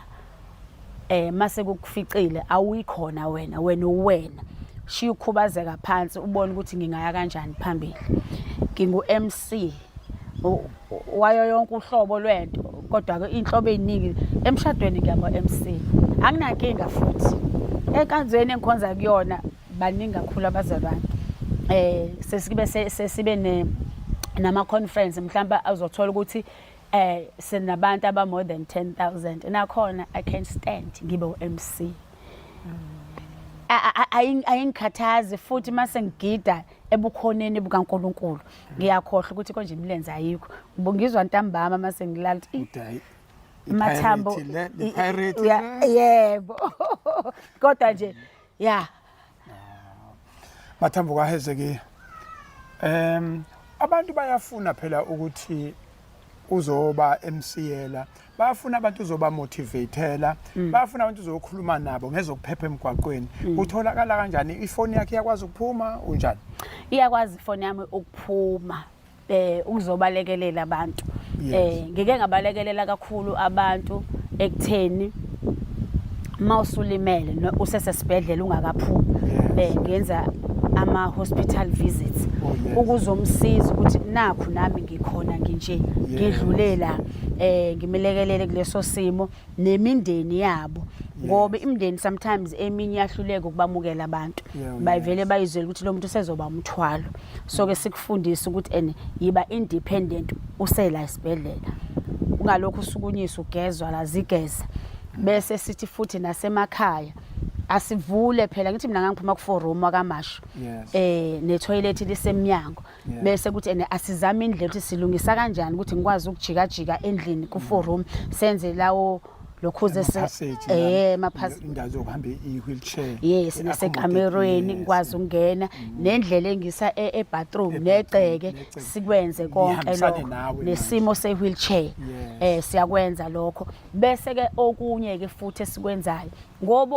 mase kukuficile awuyikhona wena, wena uwena. Shiya ukukhubazeka phansi ubone ukuthi ngingaya kanjani phambili. Ngingu MC wayo yonke uhlobo lwento kodwa ke inhlobo eziningi emshadweni ngiyaba MC. Anginankinga futhi enkanzweni engikhonza kuyona baningi kakhulu abazalwane. Sesibe sesibe ne nama conference mhlawumbe azothola ukuthi sinabantu aba more than 10,000 nakhona I can stand ngibe u-MC. Ayingikhathazi futhi mase ngigida ebukhoneni bukaNkuluNkulu ngiyakhohlwa ukuthi konje imilenze ayikho. Ngizwa ntambama mase ngilala ukuthi mathambo yebo kodwa nje ya Mathambo kaHezekiya. Abantu bayafuna phela ukuthi uzoba MCela, bayafuna abantu uzoba motivatela, bayafuna abantu uzokhuluma nabo ngezokuphepha emgwaqweni. Utholakala kanjani? Ifoni yakhe iyakwazi ukuphuma unjani? Iyakwazi ifoni yami ukuphuma ukuzobalekelela abantu. Ngike ngabalekelela kakhulu abantu ekutheni mawusulimele usesesibhedlela ungakaphumi ngenza ama hospital visits ukuzomsiza ukuthi nakhu nami ngikhona nginje ngidlulela ngimelekelele kuleso simo nemindeni yabo ngoba imindeni sometimes eminye yahluleka ukubamukela abantu bayivele bayizwele ukuthi lo muntu usezoba umthwalo. So ke sikufundisa ukuthi ene yiba independent usela esibhedlela ungalokhu usukunyiswa ugezwa la zigeza. Bese sithi futhi nasemakhaya asivule phela ngithi mina ngangiphuma ku 4 room wakaMashu ne toilet lisemnyango bese kuthi ene asizame indlela ukuthi silungisa kanjani ukuthi ngikwazi ukujikajika endlini ku 4 room senze lawo lokhuze indawo zokuhamba i-wheelchair. Yes, nasekamerweni ngikwazi ukungena nendlela engisa e-bathroom negceke sikwenze konke lokho nesimo se-wheelchair siyakwenza lokho. Bese ke okunye ke futhi esikwenzayo ngoba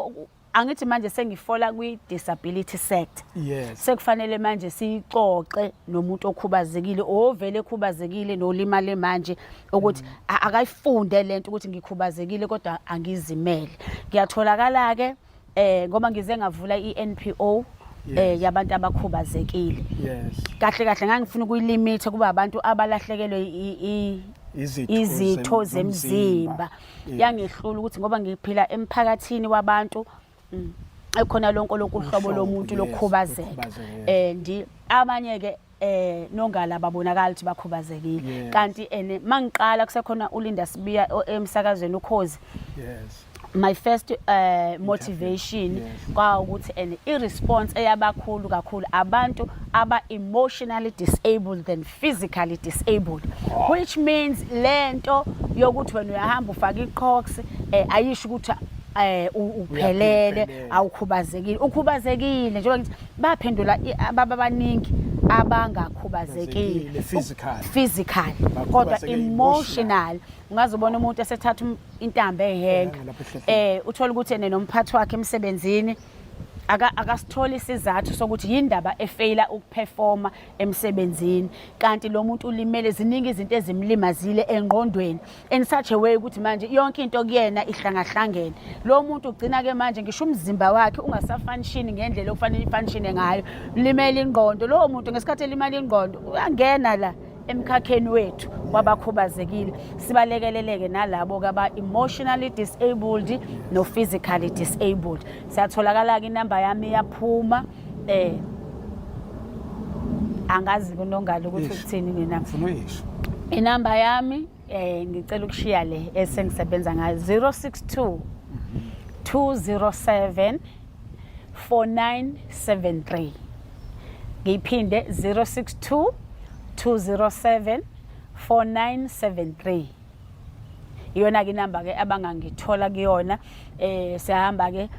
angithi manje sengifola kwi-disability sector. Sekufanele manje siyixoxe nomuntu okhubazekile ovele ekhubazekile nolimale manje ukuthi akayifunde lento ukuthi ngikhubazekile kodwa angizimele. Ngiyatholakala ke ngoba ngize ngavula i-NPO yabantu abakhubazekile. Kahle kahle ngangifuna ukuyilimit kuba abantu abalahlekelwe izitho zemzimba. Yangihlula ukuthi ngoba ngiphila emphakathini wabantu ekhona lonke lokuhlobo lomuntu lokukhubazeka and abanye ke nongala babonakala ukuthi bakhubazekile kanti ene mangiqala kusekhona uLinda Sibiya emsakazweni ukhozi. My first motivation kwa ukuthi and i response eyabakhulu kakhulu abantu aba emotionally disabled than physically disabled, which means lento yokuthi wena uyahamba ufaka iqhox ayisho ukuthi uphelele awukhubazekile, ukhubazekile njengoba ngithi baphendula ababa abaningi abangakhubazekile physically kodwa emotional. Ungazubona umuntu esethatha intambo ehenga uthola ukuthi ene nomphathi wakhe emsebenzini akasitholi isizathu sokuthi yindaba efeyila ukuperforma emsebenzini kanti lo muntu ulimele, ziningi izinto ezimlimazile engqondweni in such a way ukuthi manje yonke into kuyena ihlangahlangene. Lo muntu ugcina ke manje ngisho umzimba wakhe ungasafunction ngendlela okufanele ifunction ngayo, limele ingqondo. Lowo muntu ngesikhathi elimala ingqondo uyangena la emkhakheni wethu wabakhubazekile, sibalekeleleke nalabo aba emotionally disabled no physically disabled. Siyatholakala ke, inamba yami iyaphuma angazi kunongalo ukuthi ukuthini nina. Inamba yami ngicela ukushiya le esengisebenza ngayo 062 207 4973. Ngiyiphinde, 062 207 4973. Iyona ke inamba ke abangangithola kuyona. Siyahamba ke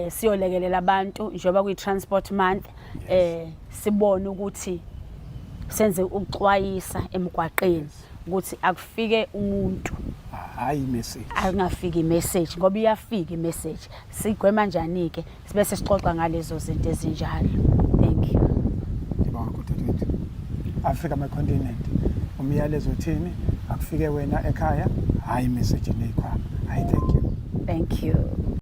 siyolekelela abantu njengoba kuyi transport month, sibone ukuthi senze ukuxwayisa emgwaqeni ukuthi akufike umuntu, hayi message. Akungafiki message, ngoba iyafika imessage. Sigwema kanjani ke? Sibe sesixoxa ngalezo zinto ezinjalo. Thank you. Ngibonga, dadewethu. Africa my continent, umyalezo uthini? Akufike wena ekhaya, hayi message neyikhwama. Hayi, thank you. Thank you.